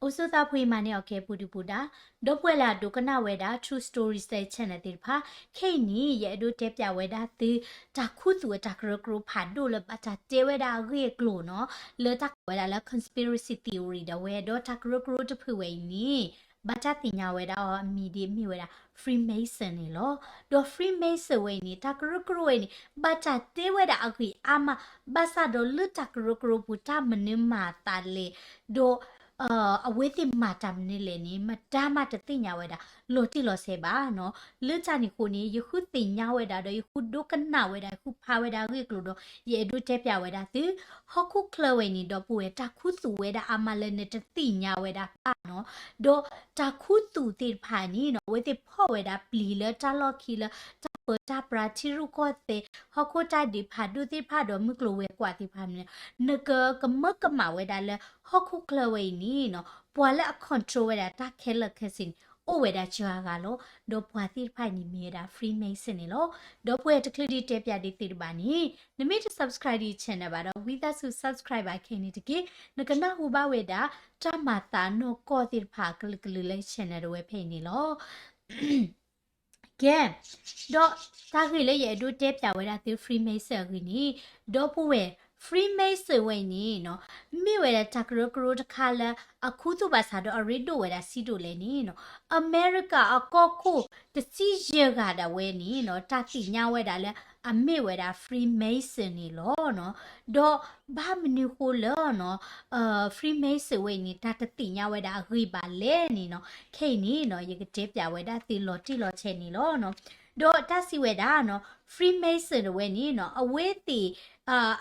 အိၣ်ဆူၣ်သးဖှံမၤန့ၢ်အီၤကဲပူၤဒုပူၤဒါ, ဒီပုၢ်ဝဲၢ်လၢအဒိကနၣ်ဝဲဒၣ် True Story Story Channel သ့ၣ်တဖၣ်, ခဲအံၤန့ၣ် ယအဲၣ်ဒိးတဲပၠးဝဲဒၣ်သု တၢ်ခူသူၣ်အတၢ်ကရၢကရိဖးဒိၣ်လၢဘၣ်တၢ်တဲဝဲဒၣ်အဂ့ၢ်အကျိၤနီၤ, လၢတၢ်ကိးဝဲဒၣ်လၢ conspiracy theory ဒၣ်ဝဲ, ဒီးတၢ်ကရၢကရိတဖုဝဲအံၤန့ၣ် ဘၣ်တၢ်သ့ၣ်ညါဝဲဒၣ်အီၤအမံၤဒ်အမ့ၢ်ဝဲဒၣ် Freemason န့ၣ်လီၤ. ဒီး Freemason ဝဲအံၤန့ၣ် တၢ်ကရၢကရိဝဲအံၤန့ၣ် ဘၣ်တၢ်တဲဝဲဒၣ်အဂ့ၢ်အါမး, ဘၣ်ဆၣ်ဒီးလၢတၢ်ကရၢကရိပူၤတၢ်မနုၤမၤအသးလဲၣ်, ဒီး အဝဲသ့ၣ်မၤတၢ်မနုၤလဲၣ်န့ၣ် မတၤမးတသ့ၣ်ညါဝဲဒၣ် လီၤတံၢ်လီၤဆဲးဘၣ်နီၤ. လၢတၢ်န့ၣ်အဃိန့ၣ် ယဃုသ့ၣ်ညါဝဲဒၣ်ဒီး ယဃုဒိကနၣ်ဝဲဒၣ် ယဃုဖးဝဲဒၣ်အဂ့ၢ်အကျိၤဒီး ယအဲၣ်ဒိးတဲပၠးဝဲဒၣ်သု, ဟီၣ်ခိၣ်ချၢဝဲအံၤန့ၣ် ဒီပုၢ်ဝဲၢ် တၢ်ခူသူၣ်ဝဲဒၣ်အါမးလၢနတသ့ၣ်ညါဝဲဒၣ်ဘၣ်နီၤ. ဒီးတၢ်ခူသူၣ်သ့ၣ်တဖၣ်န့ၣ်နီၤ အဝဲသ့ၣ်ဖီၣ်ဝဲဒၣ်ပျံၤလၢတၢ်လီၢ်ခံလၢ တၢ်ပၢတၢ်ပြး ထံရူၢ်ကီၢ်သဲး ဟီၣ်ခိၣ်တၢ်ဒုးဖးဒိၣ်သ့ၣ်တဖၣ်ဒီးမုၢ်ကျိၤဝဲၤကွာ်သ့ၣ်တဖၣ်န့ၣ် နကကမၢကမၣ်ဝဲဒၣ်လၢ ဟီၣ်ခိၣ်ချၢဝဲအံၤန့ၣ်နီၤ ပှၤလၢအ control ဝဲဒၣ်တၢ်ခဲလၢာ်ခဲဆ့န့ၣ် အိၣ်ဝဲဒၣ်စှၤဂၤလီၤ. ဒီးပှၤသ့ၣ်တဖၣ်အံၤန့ၣ်မ့ၢ်ဝဲဒၣ် Freemason န့ၣ်လီၤ. ဒီပုၢ်ဝဲၢ် တချုးဒံးတဲပၠးဒံးသ့ၣ်တဘၣ်န့ၣ် နမ့ၢ်တ subscribe ဒံး channel ဘၣ်ဒီး ဝံသးစူၤ subscribe ဘၣ်ခဲအံၤန့ၣ်တက့ၢ်. နကနၢ်ဟူဘၣ်ဝဲဒၣ် တၢ်မၤသးနီၢ်ကီၢ်သ့ၣ်တဖၣ်အကလုာ်ကလုာ်လၢ channel ဒၣ်ဝဲဖဲအံၤန့ၣ်လီၤ. ကဲ, ဒီးတၢ်ဂ့ၢ်လၢယအဲၣ်ဒိးတဲပၠးဝဲဒၣ်သု Freemason အဂ့ၢ်န့ၣ်, ဒီပုၢ်ဝဲၢ် Freemason ဝဲအံၤန့ၣ်နီၤ, မ့ၢ်ဝဲဒၣ်တၢ်ကရၢကရိတခါလၢ အခူသူၣ်ဘၣ်ဆၣ်ဒီးအရ့ဒိၣ်ဝဲဒၣ်ဆံးဒိၣ်လဲၣ်န့ၣ်နီၤ, အမဲရကၤအကီၢ်ခိၣ်တဆံယဲၢ်ဂၤဒၣ်ဝဲန့ၣ်နီၤ, တၢ်သ့ၣ်ညါဝဲဒၣ်လၢအမ့ၢ်ဝဲဒၣ် Freemason န့ၣ်လီၤ. ဒီးဘၣ်မနုၤဃိလၢနီၤ Freemason ဝဲအံၤန့ၣ် တၢ်တသ့ၣ်ညါဝဲဒၣ်အဂ့ၢ်ဘၣ်လဲၣ်န့ၣ်နီၤ, ခဲအံၤန့ၣ်နီၤ ယကတဲပၠးဝဲဒၣ်သုလီၤတံၢ်လီၤဆဲးန့ၣ်လီၤ. ဒီးတၢ်စံးဝဲဒၣ်နီၤ Freemason တဝဲန့ၣ်နီၤ အဝဲသ့ၣ်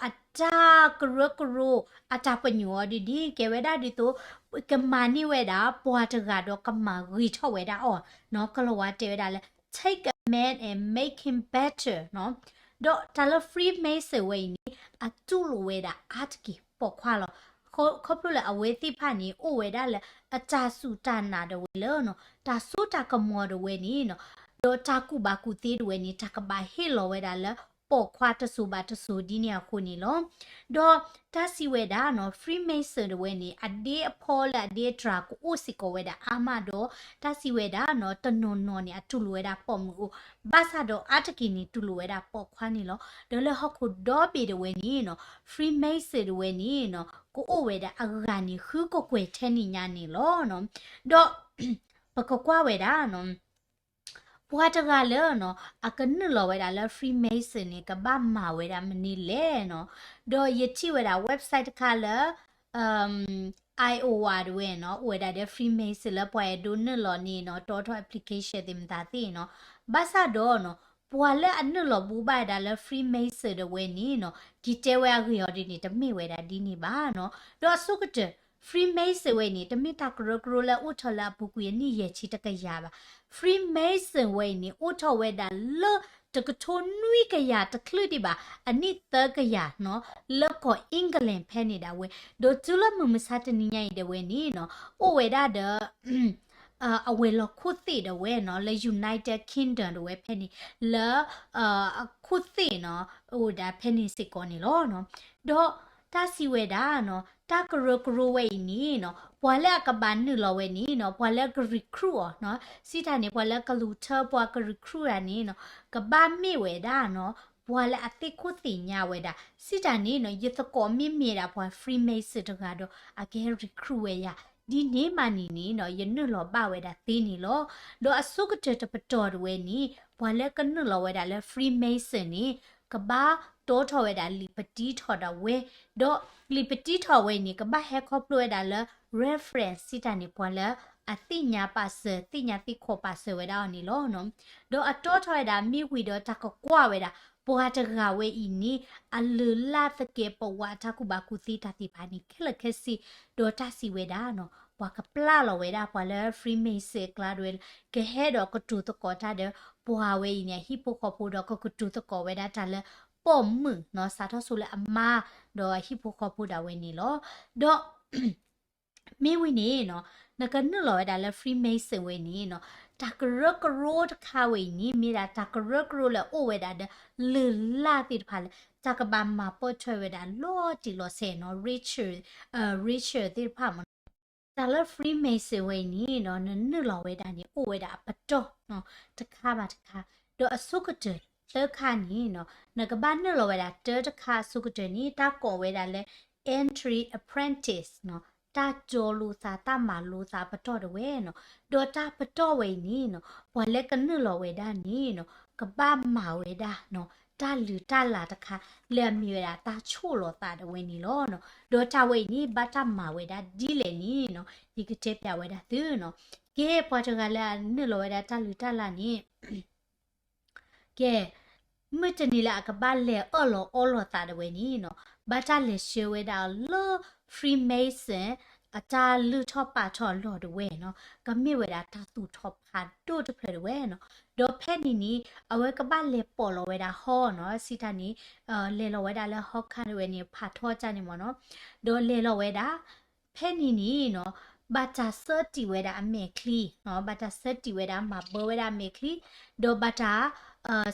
အတၢ်ကရၢကရိ အတၢ်ပညိၣ်အီၤဒ်န့ၣ် ကဲဝဲဒၣ်ဒ်သိး ကမၤန့ၢ်ဝဲဒၣ်ပှၤတဂၤဒီးကမၤဂ့ၤထီၣ်ဝဲဒၣ်အီၤနီၤ, ကလီၤဝါတဲဝဲဒၣ်လၢ take a man and make him better နီၤ. ဒီးတၢ်လၢ Freemason ဝဲအံၤန့ၣ် အတူၢ်လိာ်ဝဲဒၣ်အါတက့ၢ်ပိာ်ခွါလီၤ. ခီဖျိလၢအဝဲသ့ၣ်တဖၣ်န့ၣ် အိၣ်ဝဲဒၣ်လၢအတၢ်စူၢ်တၢ်နာ်ဒၣ်ဝဲလၢနီၤ တၢ်စိတၢ်ကမီၤဒၣ်ဝဲန့ၣ်နီၤ, ဒီးတၢ်ကူၣ်ဘၣ်ကူၣ်သ့ဒၣ်ဝဲန့ၣ် တၢ်ကဘၣ်ဟ့ၣ်လီၤဝဲဒၣ်လၢပိာ်ခွါတစိၤဘၣ်တစိၤဒ်န့ၣ်အဃိန့ၣ်လီၤ. ဒီးတၢ်စံးဝဲဒၣ်နီၤ Freemason တဝဲန့ၣ် အဒ့အဖီလၢအဒ့အတြၢ်ကအိၣ်စ့ၢ်ကီးဝဲဒၣ်အါမးဒီး တၢ်စံးဝဲဒၣ်နီၤ တနီၤနီၤန့ၣ် အတူၢ်လိာ်ဝဲဒၣ်ပိာ်မုၣ်အိၣ်, ဘၣ်ဆၣ်ဒီးအါတက့ၢ်န့ၣ် တူၢ်လိာ်ဝဲဒၣ်ပိာ်ခွါန့ၣ်လီၤ. ဒီးလၢဟီၣ်ခိၣ်ဒီဘ့ၣ်ဒၣ်ဝဲန့ၣ်နီၤ Freemason တဝဲန့ၣ်နီၤ ကအိၣ်ဝဲဒၣ်အဂၤန့ၣ် ဃုကကွဲၢ်ထဲန့ၣ်ညါန့ၣ်လီၤ. ဒီး ပကကွၢ်ဝဲဒၣ်နီၤ ပှၤတဂၤလၢနီၤ အကနုာ်လီၤဝဲဒၣ်လၢ Freemason န့ၣ် ကဘၣ်မၤဝဲဒၣ်မနုၤလဲၣ်နီၤ. ဒီးယထံၣ်ဝဲဒၣ် website တခါလၢ Iowa တဝဲနီၤ အိၣ်ဝဲဒၣ်ဒီး Freemason လၢပှၤအဲၣ်ဒိးနုာ်လီၤန့ၣ်နီၤ တီထီၣ် application သ့ၣ်မတၤသ့ၣ်နီၤ. ဘၣ်ဆၣ်ဒီးနီၤ ပှၤလၢအနုာ်လီၤဘူးဘၣ်ဝဲဒၣ်လၢ Freemason တဝဲန့ၣ်နီၤ က့ၤတဲဝဲအဂ့ၢ်အီၤဒ်န့ၣ် တမ့ၢ်ဝဲဒၣ်ဒ်န့ၣ်ဘၣ်နီၤ. ဒီးအဆိကတၢၢ် Freemason ဝဲအံၤန့ၣ် တမ့ၢ်တၢ်ကရၢကရိလၢအိၣ်ထီၣ်လၢအပူၤကွံာ်အနံၣ်ယဲၢ်ဆံတကယၤဘၣ်. Freemason ဝဲအံၤန့ၣ် အိၣ်ထီၣ်ဝဲဒၣ်လၢ တကထိနွံကယၤတချုးဒံးဘၣ် အနံၣ်သၢကယၤနီၤ လၢကီၢ် England ဖဲန့ၣ်ဒၣ်ဝဲ, ဒီးတုၤလၢမုၢ်မဆါတနံၤညါအံၤဒၣ်ဝဲန့ၣ်နီၤ အိၣ်ဝဲဒၣ်ဒီး အဝဲၤလီၢ်ခိၣ်သ့ၣ်ဒၣ်ဝဲနီၤ လၢ United Kingdom ဒၣ်ဝဲဖဲန့ၣ် လၢ အခိၣ်သ့ၣ်နီၤ အိၣ်ဝဲဒၣ်ဖဲန့ၣ်စ့ၢ်ကီးန့ၣ်လီၤ. ဒီးတၢ်စံးဝဲဒၣ်နီၤ တၢ်ကရၢကရိဝဲအံၤန့ၣ်နီၤ ပှၤလၢအကဘၣ်နုာ်လီၤဝဲန့ၣ်နီၤ ပှၤလၢက recruit အီၤနီၤ စံးတၢ်န့ၣ် ပှၤလၢကလူၤထၢ ပှၤက recruit တၢ်န့ၣ်နီၤ ကဘၣ်မ့ၢ်ဝဲဒၣ်နီၤ ပှၤလၢအသ့ၣ်ခိၣ်သ့ၣ်ညါဝဲဒၣ် စံးတၢ်န့ၣ်နီၤ ယသကိးမ့မ့ၢ်ဒၣ်ပှၤ Freemason တဂၤဒီး အကဟဲ recruit ဝဲယၤ ဒ်န့ၣ်မးန့ၣ်န့ၣ်နီၤ ယနုာ်လီၤဘၣ်ဝဲဒၣ်သ့န့ၣ်လီၤ. ဒီးအဆိကတၢၢ်တပတီၢ်တဝဲန့ၣ် ပှၤလၢကနုာ်လီၤဝဲဒၣ်လၢ Freemason န့ၣ် ကဘၣ်တီထီၣ်ဝဲဒၣ်လံာ်ပတံထီၣ်ဒၣ်ဝဲ, ဒီးလံာ်ပတံထီၣ်ဝဲန့ၣ် ကဘၣ်ဟဲခီဖျိဝဲဒၣ်လၢ reference စံးတၢ်န့ၣ် ပှၤလၢအသ့ၣ်ညါပာ်စၢၤ သ့ၣ်ညါသ့ၣ်ခီၣ်ပာ်စၢၤဝဲဒၣ်အီၤန့ၣ်လီၤ. ဒီးအတီထီၣ်ဝဲဒၣ်မ့ၢ်ဝံၤဒီးတၢ်ကကွၢ်ဝဲဒၣ် ပှၤတဂၤဝဲအံၤန့ၣ် အလုၢ်အလၢ်သကဲးပဝး တၢ်ကူၣ်ဘၣ်ကူၣ်သ့တၢ်သ့ၣ်တဖၣ်န့ၣ် ခဲလၢာ်ခဲဆ့, ဒီးတၢ်စံးဝဲဒၣ်နီၤ ပှၤကပျၢ်လီၤဝဲဒၣ်ပှၤလၢ Freemason အကျါဒၣ်ဝဲ ကဟဲဒီးကတိၤသကိးတၢ်ဒီး ပှၤဝဲအံၤန့ၣ် အဟံၣ်ဖိဃီဖိဒီးကကတိၤသကိးဝဲဒၣ်တၢ်လၢပိာ်မုၣ်နီၤ စးထီၣ်ဆိလၢအမါ ဒီးအဟံၣ်ဖိဃီဖိဒၣ်ဝဲန့ၣ်လီၤ. ဒီး မ့ၢ်ဝံၤန့ၣ်နီၤ နကနုာ်လီၤဝဲဒၣ်လၢ Freemason ဝဲန့ၣ်နီၤ တၢ်ကရၢကရိတခါဝဲအံၤန့ၣ် မ့ၢ်ဒၣ်တၢ်ကရၢကရိလၢအိၣ်ဝဲဒၣ်ဒီး လုၢ်လၢ်သ့ၣ်တဖၣ်လၢ တၢ်ကဘၣ်မၤပိာ်ထွဲဝဲဒၣ်လီၤတံၢ်လီၤဆဲးနီၤ ritual, ritual သ့ၣ်တဖၣ်မ့ၢ်နီၤ. တၢ်လၢ Freemason ဝဲအံၤန့ၣ်နီၤ နနုာ်လီၤဝဲဒၣ်န့ၣ် အိၣ်ဝဲဒၣ်အပတီၢ်နီၤ တခါဘၣ်တခါ, ဒီးအဆိကတၢၢ်သၢခါန့ၣ်နီၤ နကဘၣ်နုာ်လီၤဝဲဒၣ်တၢတခါအဆိကတၢၢ်န့ၣ် တၢ်ကိးဝဲဒၣ်လၢ entry apprentice နီၤ တၢ်ကၠီလိာ်သး တၢ်မၤလိာ်သးအပတီၢ်တဝဲနီၤ, ဒီးတၢ်ပတီၢ်ဝဲအံၤန့ၣ်နီၤ ပှၤလၢကနုာ်လီၤဝဲဒၣ်န့ၣ်နီၤ ကဘၣ်မၤဝဲဒၣ်နီၤ တၢ်လုၢ်တၢ်လၢ်တခါ လၢအမ့ၢ်ဝဲဒၣ်တၢ်ဆိၣ်လီၤသးတဝဲန့ၣ်လီၤနီၤ, ဒီးတၢ်ဝဲအံၤန့ၣ် ဘၣ်တၢ်မၤဝဲဒၣ်ဒ်လဲၣ်န့ၣ်နီၤ ယကတဲပျးဝဲဒၣ်သုနီၤ, ကဲ ပှၤတဂၤလၢအနုာ်လီၤဝဲဒၣ်တၢ်လုၢ်တၢ်လၢ်န့ၣ် ကဲ မုၢ်တနံၤလၢအကဘၣ်လဲၤအၢၣ်လီၤအီလီၤသးတဝဲန့ၣ်နီၤ ဘၣ်တၢ်လဲၤဆှၢဝဲဒၣ်အီၤလၢ Freemason အတၢ်လုၢ်ထီၣ်ပာ်ထီၣ်အလီၢ်တဝဲနီၤ, ကမ့ၢ်ဝဲဒၣ်တၢ်သူၣ်ထီၣ်ဖးဒိၣ်တဖျၢၣ်တဝဲနီၤ, ဒီးဖဲန့ၣ်န့ၣ် အဝဲကဘၣ်လဲၤပိာ်လီၤဝဲဒၣ်ဟီၣ်နီၤ, စံးတၢ်န့ၣ် လဲၤလီၤဝဲဒၣ်လၢဟီၣ်ခါတဝဲန့ၣ် ဖးထီၣ်တၢ်န့ၣ်မ့ၢ်နီၤ, ဒီးလဲၤလီၤဝဲဒၣ် ဖဲန့ၣ်န့ၣ်နီၤ ဘၣ်တၢ်ဆၢတံၢ်ဝဲဒၣ်အမဲာ်ချံနီၤ, ဘၣ်တၢ်ဆၢတံၢ်ဝဲဒၣ် မၤဘၢဝဲဒၣ်အမဲာ်ချံ, ဒီးဘၣ်တၢ်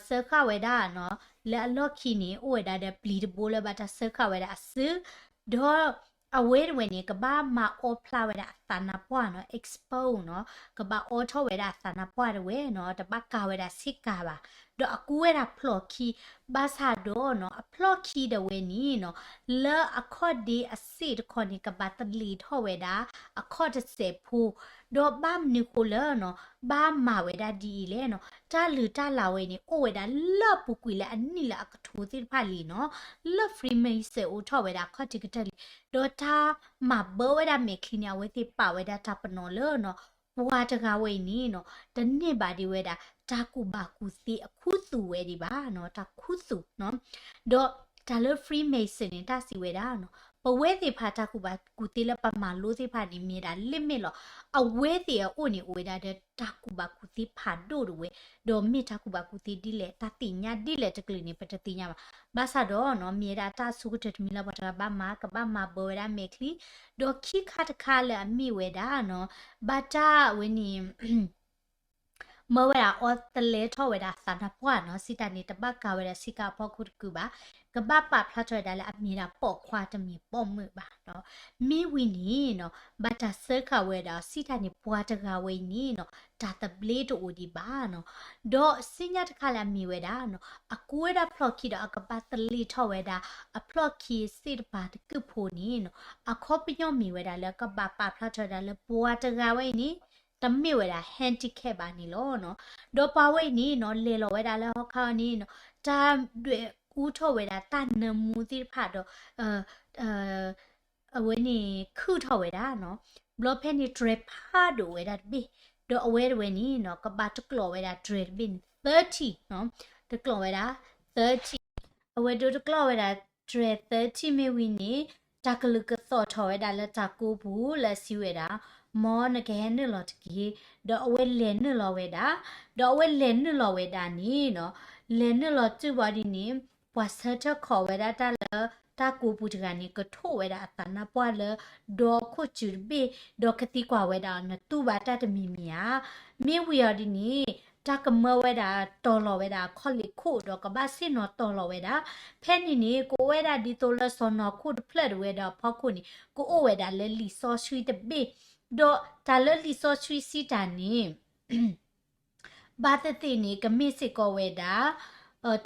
ဆၢဃာ်ဝဲဒၣ်နီၤ လၢအလီၢ်ခံန့ၣ် အိၣ်ဝဲဒၣ်ဒီးပျံၤတဘိလၢဘၣ်တၢ်ဆၢဃာ်ဝဲဒၣ်အစု, ဒီးအဝဲတဝဲန့ၣ် ကဘၣ်မၤအီဖျါဝဲဒၣ်အသးနါပှၢ်နီၤ, expose နီၤ, ကဘၣ်အီထီၣ်ဝဲဒၣ်အသးနါပှၢ်တဝဲနီၤ, တဘၣ်ကၤဝဲဒၣ်ဆ့ကၤဘၣ်, ဒီးအကူဝဲဒၣ်ဖျီၣ်ခံ, ဘၣ်ဆၣ်ဒီးနီၤ အဖျီၣ်ခံတဝဲန့ၣ်နီၤ လၢအခီၣ်ဒ့အစ့ၣ်တခီန့ၣ် ကဘၣ်တလ့ၤထီၣ်ဝဲဒၣ် အခီၣ်တစဲးဖိ, ဒီးဘၣ်မနုၤဃိလၢနီၤ ဘၣ်မၤဝဲဒၣ်ဒ်အံၤလဲၣ်နီၤ, တၢ်လုၢ်တၢ်လၢ်ဝဲန့ၣ် အိၣ်ဝဲဒၣ်လၢအပူၤကွံာ်လၢအနံၣ်လၢအကထိသ့ၣ်တဖၣ်လံနီၤ, လၢ Freemason အိးထီၣ်ဝဲဒၣ်အခီၣ်ထံးကတၢၢ်လံ, ဒီးတၢ်မၤဘၢဝဲဒၣ်မဲာ်ချံန့ၣ် အဝဲသ့ၣ်ပာ်ဝဲဒၣ်တၢ်ပနီၣ်လၢနီၤ ပှၤတဂၤဝဲအံၤန့ၣ်နီၤ တန့ၢ်ဘၣ်ဒံးဝဲဒၣ် တၢ်ကူၣ်ဘၣ်ကူၣ်သ့အခူသူၣ်ဝဲဒံးဘၣ်နီၤ, တၢ်ခူသူၣ်နီၤ, ဒီးတၢ်လၢ Freemason န့ၣ် တၢ်စံးဝဲဒၣ်နီၤ ပဝဲသ့ၣ်တဖၣ်တၢ်ကူၣ်ဘၣ်ကူၣ်သ့လၢပမၤလိသ့ၣ်တဖၣ်န့ၣ် မ့ၢ်ဒၣ် limit လီၤ. အဝဲသ့ၣ်အအိၣ်န့ၣ် အိၣ်ဝဲဒၣ်ဒီးတၢ်ကူၣ်ဘၣ်ကူၣ်သ့ဖးဒိၣ်တဝဲ, ဒီးမ့ၢ်တၢ်ကူၣ်ဘၣ်ကူၣ်သ့ဒ်လဲၣ် တၢ်သ့ၣ်ညါဒ်လဲၣ်တကလုာ်န့ၣ် ပတသ့ၣ်ညါဘၣ်. ဘၣ်ဆၣ်ဒီးနီၤ မ့ၢ်ဝဲဒၣ်တၢ်အဆိကတၢၢ်တမံၤလၢပှၤတဂၤဘၣ်မၤ ကဘၣ်မၤဘၢဝဲဒၣ်မဲာ်ချံ, ဒီးခံခါတခါလၢအမ့ၢ်ဝဲဒၣ်နီၤ ဘၣ်တၢ်ဝဲန့ၣ် မၢဝဲဒၣ်အီတလဲထီၣ်ဝဲဒၣ်သးနါပှၢ်နီၤ, စံးတၢ်န့ၣ် တဘၣ်ကၤဝဲဒၣ်ဆ့ကၤအဖီခိၣ်တကုာ်ဘၣ်, ကဘၣ်ပာ်ဖျါထီၣ်ဝဲဒၣ်လၢအမ့ၢ်ဒၣ်ပိာ်ခွါတမ့ၢ်ပိာ်မုၣ်ဘၣ်နီၤ. မ့ၢ်ဝံၤန့ၣ်နီၤ ဘၣ်တၢ်စၢဃာ်ဝဲဒၣ် စံးတၢ်န့ၣ် ပှၤတဂၤဝဲအံၤန့ၣ်နီၤ တၢ်သဘျ့တအိၣ်ဒံးဘၣ်နီၤ. ဒီးဆူညါတခါလၢအမ့ၢ်ဝဲဒၣ်နီၤ အကူဝဲဒၣ်ဖျီၣ်ခံဒီး အကဘၣ်တလ့ၤထီၣ်ဝဲဒၣ် အဖျီၣ်ခံအစ့ၣ်တပၤတကုာ်ဖိန့ၣ်နီၤ အခီပညီမ့ၢ်ဝဲဒၣ်လၢကဘၣ်ပာ်ဖျါထီၣ်ဝဲဒၣ်လၢပှၤတဂၤဝဲအံၤန့ၣ် တမ့ၢ်ဝဲဒၣ် handicap ဘၣ်န့ၣ်လီၤနီၤ. ဒီးပှၤဝဲအံၤန့ၣ်နီၤ လဲၤလီၤဝဲဒၣ်လၢဟီၣ်ခါအံၤန့ၣ်နီၤ တၢ်ဒွဲၣ်အူထီၣ်ဝဲဒၣ်တၢ်နၢမူသ့ၣ်တဖၣ်ဒီး အဝဲန့ၣ်ခုၣ်ထီၣ်ဝဲဒၣ်နီၤ. ဘျီဖဲန့ၣ်တြဲၤဖးဒိၣ်ဝဲဒၣ်တဘ့ၣ်, ဒီးအဝဲတဝဲန့ၣ်နီၤ ကဘၣ်တကျိးဝဲဒၣ်တြဲၤတဘ့ၣ်န့ၣ် သၢထံၣ်နီၤ, တကျိးဝဲဒၣ် သၢထံၣ်, အဝဲဒိတကျိးဝဲဒၣ်တြဲၤသၢထံၣ်မ့ၢ်ဝံၤန့ၣ် တၢ်ကလုၢ်ကသီၣ်ထီၣ်ဝဲဒၣ်လၢတၢ်ကိးပူၤလၢအစံးဝဲဒၣ် မ်နကဟဲနုာ်လီၤတက့ၢ်, ဒီးအဝဲလဲၤနုာ်လီၤဝဲဒၣ်, ဒီးအဝဲလဲၤနုာ်လီၤဝဲဒၣ်န့ၣ်နီၤ, လဲၤနုာ်လီၤတုၤဘၣ်ဒ်န့ၣ် ပှၤဆၢထၢၣ်ခီးဝဲဒၣ်တၢ်လၢ တၢ်ကိးပူၤတဂၤန့ၣ် ကထိၣ်ဝဲဒၣ်အသးနါပှၢ်လၢ ဒီခိၣ်စူၤတဘ့ၣ်, ဒီးကသံကွၢ်ဝဲဒၣ် နတူၢ်ဘၣ်တၢ်တမံၤမံၤဧါ. မ့ၢ်ဝံၤအီၤဒ်န့ၣ် တၢ်ကမၢဝဲဒၣ်တီၤလီၤဝဲဒၣ်အခီၣ်လ့ၣ်ခိၣ် ဒီးကဘၣ်ဆ့ၣ်နီၤတီၤလီၤဝဲဒၣ်, ဖဲန့ၣ်န့ၣ် ကအိၣ်ဝဲဒၣ်ဒ်သိးလၢစီၢ်နီၤခိၣ်တဖျၢၣ်တဝဲဒီးအဖီခိၣ်န့ၣ် ကအိၣ်ဝဲဒၣ်လၢလံာ်စီဆှံတဘ့ၣ်, ဒီးတၢ်လၢလံာ်စီဆှံစံးတၢ်န့ၣ် ဘၣ်သ့ၣ်သ့ၣ်န့ၣ် ကမ့ၢ်စ့ၢ်ကီးဝဲဒၣ်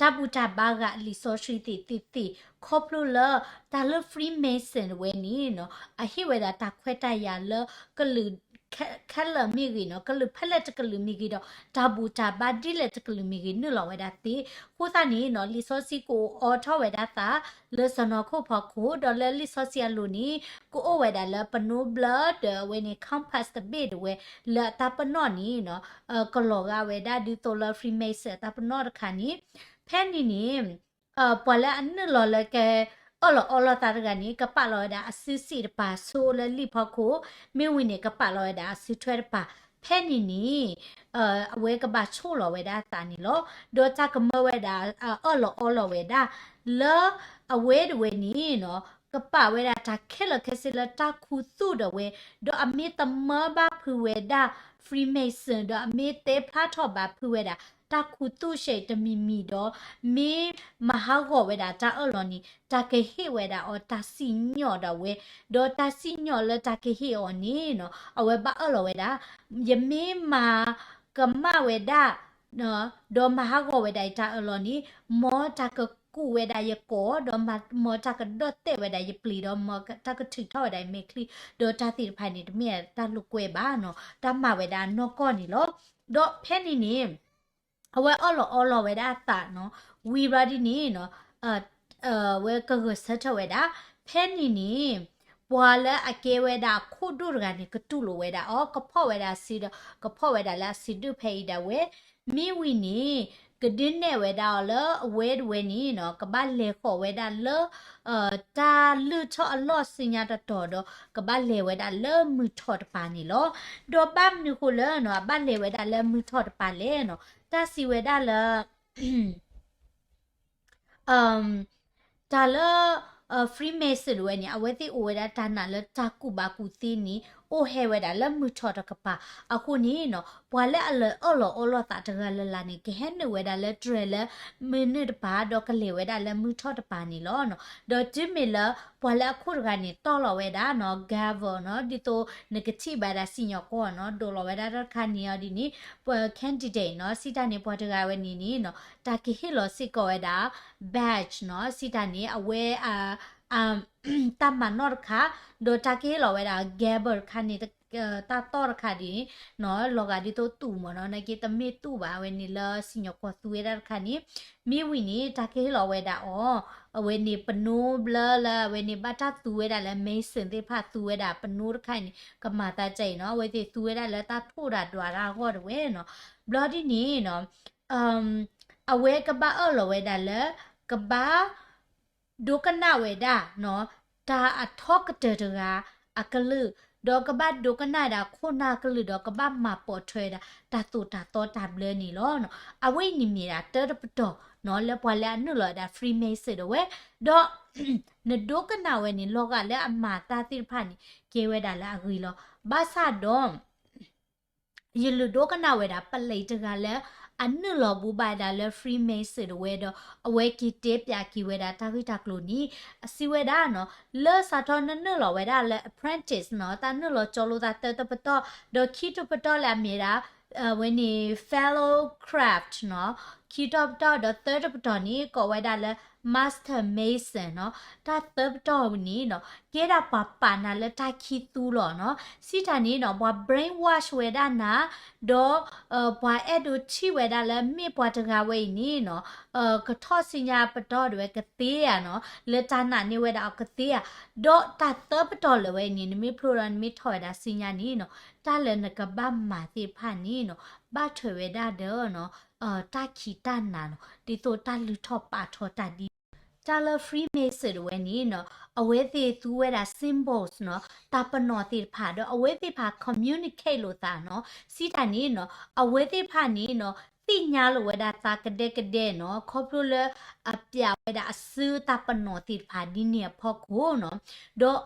တၢ်ဘူၣ်တၢ်ဘါဂၤလံာ်စီဆှံသ့ၣ်သ့ၣ်သ့ၣ် ခီဖျိလၢ တၢ်လၢ Freemason ဝဲန့ၣ်နီၤ အဟ့ၣ်ဝဲဒၣ်တၢ်ခွဲးတၢ်ယာ်လၢ ကလုာ်ခဲလၢာ်မ့ၢ်ဂ့ၤနီၤ ကလုာ်ဖဲလဲၣ်တကလုာ်မ့ၢ်ဂ့ၤဒီး တၢ်ဘူၣ်တၢ်ဘါဒ်လဲၣ်တကလုာ်မ့ၢ်ဂ့ၤ နုာ်လီၤဝဲဒၣ်သ့. အဃိသတးန့ၣ်နီၤ လံာ်စီဆှံကအိးထီၣ်ဝဲဒၣ်သး လၢစီၢ်နီၤခိၣ်ဖီခိၣ် ဒီးလၢလံာ်စီဆှံအလိၤန့ၣ် ကအိၣ်ဝဲဒၣ်လၢပနိဘျၢဒီးအဝဲန့ၣ် compass တဘ့ၣ်တဝဲ လၢအတၢ်ပနီၣ်န့ၣ်နီၤ ကလီၤဂာ်ဝဲဒၣ်ဒ်သိးလၢ Freemason အတၢ်ပနီၣ်တခါန့ၣ် ဖဲန့ၣ်န့ၣ် ပှၤလၢအနုာ်လီၤလၢက အၢၣ်လီၤအီလီၤသးတဂၤန့ၣ် ကပာ်လီၤဝဲဒၣ်အစုစ့ၣ်တပၤဆိလၢလံာ်ဖီခိၣ်, မ့ၢ်ဝံၤန့ၣ် ကပာ်လီၤဝဲဒၣ်အစုထွဲတပၤ, ဖဲန့ၣ်န့ၣ် အဝဲကဘၣ်ဆိၣ်လီၤဝဲဒၣ်အသးန့ၣ်လီၤ. ဒီးတၢ်ကမၢဝဲဒၣ် အၢၣ်လီၤအီလီၤဝဲဒၣ် လၢ အဝဲတဝဲန့ၣ်နီၤ ကပာ်ဝဲဒၣ်တၢ်ခဲလၢာ်ခဲဆ့လၢတၢ်ခူသူၣ်ဒီးဝဲ, ဒီးအမ့ၢ်တမၢဘၣ်ဖုးဝဲဒၣ် Freemason ဒီးအမ့ၢ်တဲဖျါထီၣ်ဘၣ်ဖုးဝဲဒၣ် တၢ်ခူသူၣ်ရှဲးတမံၤမံၤဒီး မ့ၢ်မၤဟးဂီၤဝဲဒၣ်တၢ်အၢၣ်လီၤန့ၣ် တၢ်ကဟ့ၣ်ဝဲဒၣ်အီၤတၢ်စံၣ်ညီၣ်ဒီးဝဲ, ဒီးတၢ်စံၣ်ညီၣ်လၢတၢ်ကဟ့ၣ်အီၤန့ၣ်နီၤ အဝဲဘၣ်အၢၣ်လီၤဝဲဒၣ်, ယမ့ၢ်မၤကမၣ်ဝဲဒၣ် ဒီးမၤဟးဂီၤဝဲဒၣ်ယတၢ်အၢၣ်လီၤန့ၣ် မ်တၢ်ကကူးဝဲဒၣ်ယကီၢ် ဒီးမ်တၢ်ကဒိၣ်တဲာ်ဝဲဒၣ်ယပျံၤ ဒီးမ်တၢ်ကထုးထီၣ်ဝဲဒၣ်ယမဲာ်ချံ, ဒီးတၢ်သ့ၣ်တဖၣ်န့ၣ် တမ့ၢ်တၢ်လိာ်ကွဲဘၣ်နီၤ, တၢ်မၤဝဲဒၣ်နီၢ်ကီၢ်န့ၣ်လီၤ. ဒီးဖဲန့ၣ်န့ၣ် အဝဲအၢၣ်လီၤအီလီၤဝဲဒၣ်အသးနီၤ, ဝံၤဘျီဒ်န့ၣ်နီၤ အဝဲကဂဲၤဆၢထၢၣ်ဝဲဒၣ်, ဖဲန့ၣ်န့ၣ် ပှၤလၢအကဲဝဲဒၣ်အခိၣ်ဒိၣ်တဂၤန့ၣ် ကတူၢ်လိာ်ဝဲဒၣ်အီၤ ကဖီၣ်ဝဲဒၣ်စ့ဒီး ကဖီၣ်ဝဲဒၣ်လၢအစ့ဒၢၣ်ဖဲအံၤဒၣ်ဝဲ, မ့ၢ်ဝံၤန့ၣ် ကဒုးနဲၣ်ဝဲဒၣ်အီၤလၢအဝဲတဝဲန့ၣ်နီၤ ကဘၣ်လဲၤဃီၤဝဲဒၣ်လၢ တၢ်လုၢ်ထီၣ်အလီၢ်ဆူညါတတီၤဒီး ကဘၣ်လဲၤဝဲဒၣ်လၢမုၢ်ထီၣ်တပၤန့ၣ်လီၤ. ဒီးဘၣ်မနုၤဃိလၢနီၤ အဘၣ်လဲၤဝဲဒၣ်လၢမုၢ်ထီၣ်တပၤလဲၣ်နီၤ, တၢ်စံးဝဲဒၣ်လၢ တၢ်လၢ Freemason တဝဲန့ၣ် အဝဲသ့ၣ်အိၣ်ဝဲဒၣ်တၢ်နာ်လၢတၢ်ကူၣ်ဘၣ်ကူၣ်သ့န့ၣ် အိၣ်ဟဲဝဲဒၣ်လၢမုၢ်ထီၣ်တကပၤ, အဃိန့ၣ်နီၤ ပှၤလၢအလဲၤအၢၣ်လီၤအီလီၤသးတဂၤလၢ်လၢ်န့ၣ် ကဟဲနုာ်ဝဲဒၣ်လၢတြဲၤလၢမုၢ်နုာ်တပၤ ဒီးကလဲၤဝဲဒၣ်လၢမုၢ်ထီၣ်တပၤန့ၣ်လီၤ. ဒီးတုၤမ့ၢ်လၢ ပှၤလၢအခိၣ်တဂၤန့ၣ် တီၢ်လီၤဝဲဒၣ်နီၤ gavel နီၤ ဒ်သိးနကထံၣ်ဘၣ်ဒၣ်စံၣ်ညီၣ်ကွီၢ်နီၤ ဒိးလီၤဝဲဒၣ်တၢ်တခါန့ၣ်အီၤဒ်န့ၣ် ပှၤ candidate နီၤ စံးတၢ်န့ၣ် ပှၤတဂၤဝဲန့ၣ်န့ၣ်နီၤ တၢ်ကဟ့ၣ်လီၤစ့ၢ်ကီးဝဲဒၣ် badge နီၤ စံးတၢ်န့ၣ် အဝဲ တၢ်မၤနီၣ်တခါ, ဒီးတၢ်ကဟ့ၣ်လီၤဝဲဒၣ် gavel တခါန့ၣ် တၢ်တီၢ်တခါဒ်န့ၣ်နီၤ လီၤဂာ်ဒ်သိးသူၣ်မ့ၢ်နီၤ နာ်က့တမ့ၢ်သူၣ်ဘၣ် အဝဲန့ၣ်လၢစံၣ်ညီၣ်ကွီၢ်သူဝဲဒၣ်တခါန့ၣ် မ့ၢ်ဝံၤန့ၣ် တၢ်ကဟ့ၣ်လီၤဝဲဒၣ်အီၤ အဝဲန့ၣ်ပနိဘျၢလၢအဝဲန့ၣ်ဘၣ်တၢ်သူဝဲဒၣ်လၢ Mason သ့ၣ်တဖၣ်သူဝဲဒၣ်ပနိတခါအံၤန့ၣ် ကမၤသးဒ်အံၤနီၤ အဝဲသ့ၣ်သူဝဲဒၣ်လၢတၢ်ထိၣ်ဒၣ်ဒွးတၢ်အဂီၢ်တဝဲနီၤ ဘျီဒ်န့ၣ်နီၤ အဝဲကဘၣ်အၢၣ်လီၤဝဲဒၣ်လၢ ကဘၣ် ဒိကနၣ်ဝဲဒၣ်နီၤ တၢ်အထီကတၢၢ်တဂၤအကလုၢ်, ဒီးကဘၣ်ဒိကနၣ်ဝဲဒၣ်ခိၣ်နၢ်ကလုၢ် ဒီးကဘၣ်မၤပိာ်ထွဲဝဲဒၣ်တၢ်သိၣ်တၢ်သီတၢ်ဘျၢန့ၣ်လီၤ. အဝဲအံၤန့ၣ်မ့ၢ်ဒၣ်တၢတပတီၢ်နီၤ လၢပှၤလၢအနုာ်လီၤဝဲဒၣ် Freemason တဝဲ, ဒီး နဒိကနၣ်ဝဲန့ၣ် လီၤဂာ်လၢအမၤတၢ်သ့ၣ်တဖၣ်န့ၣ် ကဲဝဲဒၣ်လၢအဂ့ၤလီၤ. ဘၣ်ဆၣ်ဒီး ယလူၤဒိကနၣ်ဝဲဒၣ် ပလံးတဂၤလၢ အနုာ်လီၤဘူးဘၣ်ဒၣ်လၢ Freemason တဝဲဒီး အဝဲက့ၤတဲပၠးက့ၤဝဲဒၣ်တၢ်ဂ့ၢ်တၢ်ကျိၤန့ၣ် အစံးဝဲဒၣ်နီၤ လၢစးထီၣ်နနုာ်လီၤဝဲဒၣ်လၢ apprentice နီၤ တၢ်နုာ်လီၤကၠိလိာ်သးတၢတပတီၢ် ဒီးခံတပတီၢ်လၢအမ့ၢ်ဒၣ် အဝဲန့ၣ် fellow craft နီၤ ခံတပတီၢ် ဒီးသၢတပတီၢ်န့ၣ် ကိးဝဲဒၣ်လၢ Master Mason နီၤ တၢ်သၢပတီၢ်န့ၣ်နီၤ ကဲဒၣ်ပှၤပာ်နၤလၢတၢ်ခံသူလီၤနီၤ. စံးတၢ်န့ၣ်နီၤ ပှၤ brainwash ဝဲဒၣ်နၤ ဒီး ပှၤအဲၣ်ဒိးထံၣ်ဝဲဒၣ်လၢမ့ၢ်ပှၤတဂၤဝဲအံၤန့ၣ်နီၤ ကထီၣ်ဆူညါပတီၢ်ဒၣ်ဝဲကသ့ဧါနီၤ လၢတၢ်နာ်န့ၢ်ဝဲဒၣ်အီၤကသ့ဧါ. ဒီးတၢ်သၢပတီၢ်လၢာ်ဝဲအံၤန့ၣ် နမ့ၢ်ဖျိဒီးနမ့ၢ်ထီၣ်ဝဲဒၣ်ဆူညါန့ၣ်နီၤ တၢ်လၢနကဘၣ်မၤသ့ၣ်တဖၣ်န့ၣ်နီၤ ဘၣ်ထွဲဝဲဒၣ်ဒီးနီၤ တၢ်ခံးတၢ်နၤနီၤ ဒ်သိးတၢ်လုၢ်ထီၣ်ပာ်ထီၣ်တၢ်ဒ် တၢ်လၢ Freemason တဝဲန့ၣ်နီၤ အဝဲသ့ၣ်သူဝဲဒၣ် symbols နီၤ တၢ်ပနီၣ်သ့ၣ်တဖၣ် ဒီးအဝဲသ့ၣ်တဖၣ် communicate လိာ်သးနီၤ စံးတၢ်န့ၣ်နီၤ အဝဲသ့ၣ်တဖၣ်န့ၣ်နီၤ သ့ၣ်ညါလိာ်ဝဲဒၣ်သးကဒဲကဒဲနီၤ ခီဖျိလၢ အပျးဝဲဒၣ်အစုတၢ်ပနီၣ်သ့ၣ်တဖၣ်ဒ်န့ၣ်အဖီခိၣ်နီၤ ဒီး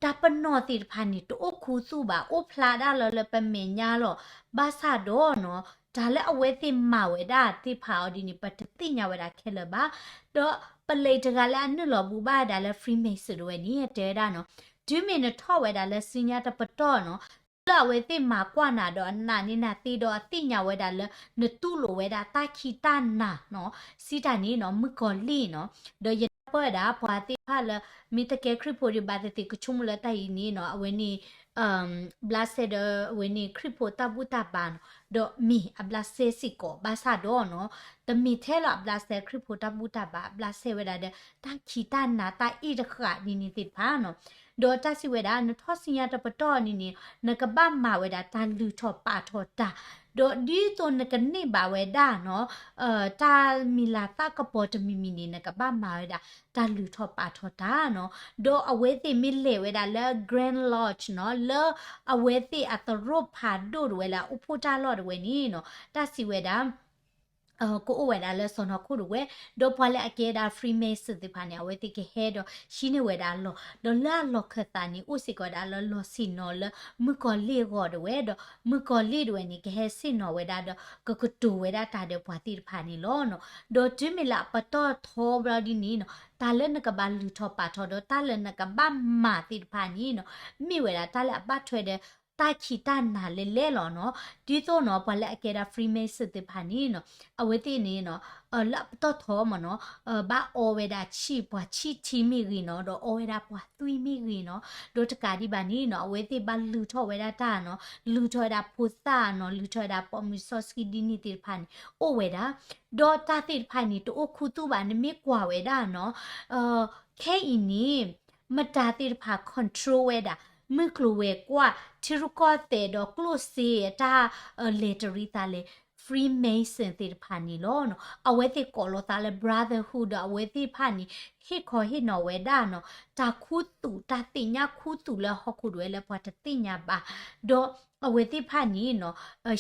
တၢ်ပနီၣ်သ့ၣ်တဖၣ်န့ၣ် တအိၣ်ခူသူၣ်ဘၣ် အိၣ်ဖျါဒၣ်လီၤလၢပမဲာ်ညါလီၤ. ဘၣ်ဆၣ်ဒီးနီၤ တၢ်လၢအဝဲသ့ၣ်မၤဝဲဒၣ်သ့ၣ်တဖၣ်အီၤဒ်န့ၣ် ပတသ့ၣ်ညါဝဲဒၣ်ခဲလၢာ်ဘၣ်. ဒီးပလံးတဂၤလၢအနုာ်လီၤဘူးဘၣ်ဝဲဒၣ်လၢ Freemason တဝဲန့ၣ် တဲဝဲဒၣ်နီၤ တုၤမ့ၢ်နထီၣ်ဝဲဒၣ်လၢဆူညါတပတီၢ်နီၤ တုၤလၢအဝဲသ့ၣ်မၤကွၢ်နၤဒီးအနာ်န့ၢ်နၤသ့ဒီးအသ့ၣ်ညါဝဲဒၣ်လၢ နတူၢ်လိာ်ဝဲဒၣ်တၢ်ခံးတၢ်နၤနီၤ စံးတၢ်န့ၣ်နီၤ မုၣ်ကီၤလံၢ်နီၤ ဒီးယနၢ်ပၢၢ်ဝဲဒၣ်ပှၤသ့ၣ်တဖၣ်လၢ မ့ၢ်တကဲခရံာ်ဖိဒံးဘၣ်သ့ၣ်သ့ၣ် ကဆိကမိၣ်လၢတၢ်အံၤန့ၣ်နီၤ အဝဲန့ၣ် ဘျးစဲဒီးအဝဲန့ၣ် ခရံာ်ဖိတၢ်ဘူၣ်တၢ်ဘါနီၤ ဒီးမ့ၢ်အဘျးစဲစ့ၢ်ကီး ဘၣ်ဆၣ်ဒီးနီၤ တမ့ၢ်ထဲလၢအဘျးစဲခရံာ်ဖိတၢ်ဘူၣ်တၢ်ဘါ အဘျးစဲဝဲဒၣ်ဒီး တၢ်ခံးတၢ်နၤတၢ်အ့ၣ်တဃာ်ဒ်န့ၣ်သ့ၣ်တဖၣ်နီၤ ဒီးတၢ်စံးဝဲဒၣ် နထီၣ်ဆူညါတပတီၢ်န့ၣ်န့ၣ် နကဘၣ်မၤဝဲဒၣ်တၢ်လုၢ်ထီၣ်ပာ်ထီၣ်တၢ် ဒီးဒ်သိးနကန့ၢ်ဘၣ်ဝဲဒၣ်နီၤ တၢ်မံၤလၤသၣ်ကပီၤတမံၤမံၤန့ၣ် နကဘၣ်မၤဝဲဒၣ်တၢ်လုၢ်ထီၣ်ပာ်ထီၣ်တၢ်နီၤ ဒီးအဝဲသ့ၣ်မ့ၢ်လဲၤဝဲဒၣ်လၢ Grand Lodge နီၤ လၢအဝဲသ့ၣ်အသရိာ်ဖးဒိၣ်တဝဲလၢအအိၣ်ဖှိၣ်တၢ်လီၢ်တဝဲန့ၣ်နီၤ တၢ်စံးဝဲဒၣ် ကအိၣ်ဝဲဒၣ်လၢစီၢ်နီၤခိၣ်ဒဝဲၢ်, ဒီးပှၤလၢအကဲဒၣ် Freemason သ့ၣ်တဖၣ်န့ၣ် အဝဲသ့ၣ်ကဟဲဒီးဟံးန့ၢ်ဝဲဒၣ်လီၢ်, ဒီးလၢအလီၢ်ခၢၣ်သးန့ၣ် အိၣ်စ့ၢ်ကီးဒၣ်လၢလီၢ်ဆ့ၣ်နီၤလၢမုၣ်ကီၤလံၢ်အဂီၢ်ဒဝဲၢ်, ဒီးမုၣ်ကီၤလံၢ်ဒဝဲၢ်န့ၣ် ကဟဲဆ့ၣ်နီၤဝဲဒၣ်ဒီး ကကတိၤဝဲဒၣ်တၢ်ဒီးပှၤသ့ၣ်တဖၣ်န့ၣ်လီၤနီၤ. ဒီးတုၤမ့ၢ်လၢအပတီၢ်ထီဘျီဒ်န့ၣ်နီၤ တၢ်လၢနကဘၣ်လုၢ်ထီၣ်ပာ်ထီၣ်ဒီးတၢ်လၢနကဘၣ်မၤသ့ၣ်တဖၣ်န့ၣ်နီၤ မ့ၢ်ဝဲဒၣ်တၢ်လၢအဘၣ်ထွဲဒီး တၢ်ခံးတၢ်နၤလဲၣ်လဲၣ်လီၤနီၤ. ဒ်သိးနီၤ ပှၤလၢအကဲဒၣ် Freemason သ့ၣ်တဖၣ်န့ၣ်နီၤ အဝဲသ့ၣ်န့ၣ်နီၤ လၢအပတီၢ်ထီမ့ၢ်နီၤ ဘၣ်အီဝဲဒၣ်ဆံၣ်ပှၤဆံၣ်ထံမ့ၢ်ဂ့ၤနီၤ ဒီးအီဝဲဒၣ်ပှၤသွံၣ်မ့ၢ်ဂ့ၤနီၤ ဒီးတကးဒံးဘၣ်န့ၣ်နီၤ အဝဲသ့ၣ်ဘၣ်လုၢ်ထီၣ်ဝဲဒၣ်တၢ်နီၤ လုၢ်ထီၣ်ဝဲဒၣ်ဖိသၣ်နီၤ လုၢ်ထီၣ်ဝဲဒၣ်ပိာ်မုၣ်စီဆှံဒ်န့ၣ်သ့ၣ်တဖၣ်န့ၣ် အိၣ်ဝဲဒၣ် ဒီးတၢ်သ့ၣ်တဖၣ်န့ၣ် တအိၣ်ခူသူၣ်ဘၣ် နမ့ၢ်ကွၢ်ဝဲဒၣ်နီၤ ခဲအံၤန့ၣ် မတၤသ့ၣ်တဖၣ် control ဝဲဒၣ် မုၢ်ကျိၤဝဲၤကွာ် ထံရူၢ်ကီၢ်သဲးဒီးကျိၣ်စ့အတၢ် လဲၤတရံးသးလဲၤ Freemason သ့ၣ်တဖၣ်န့ၣ်လီၤနီၤ. အဝဲသ့ၣ်ကိးလီၤသးလၢ brotherhood ဒီးအဝဲသ့ၣ်တဖၣ်န့ၣ် ဟ့ၣ်ခီဟ့ၣ်နီၤဝဲဒၣ်နီၤ တၢ်ခူသူၣ် တၢ်သ့ၣ်ညါခူသူၣ်လၢဟီၣ်ခိၣ်ဒဝဲၢ်လၢပှၤတသ့ၣ်ညါဘၣ် ဒီးအဝဲသ့ၣ်တဖၣ်န့ၣ်နီၤ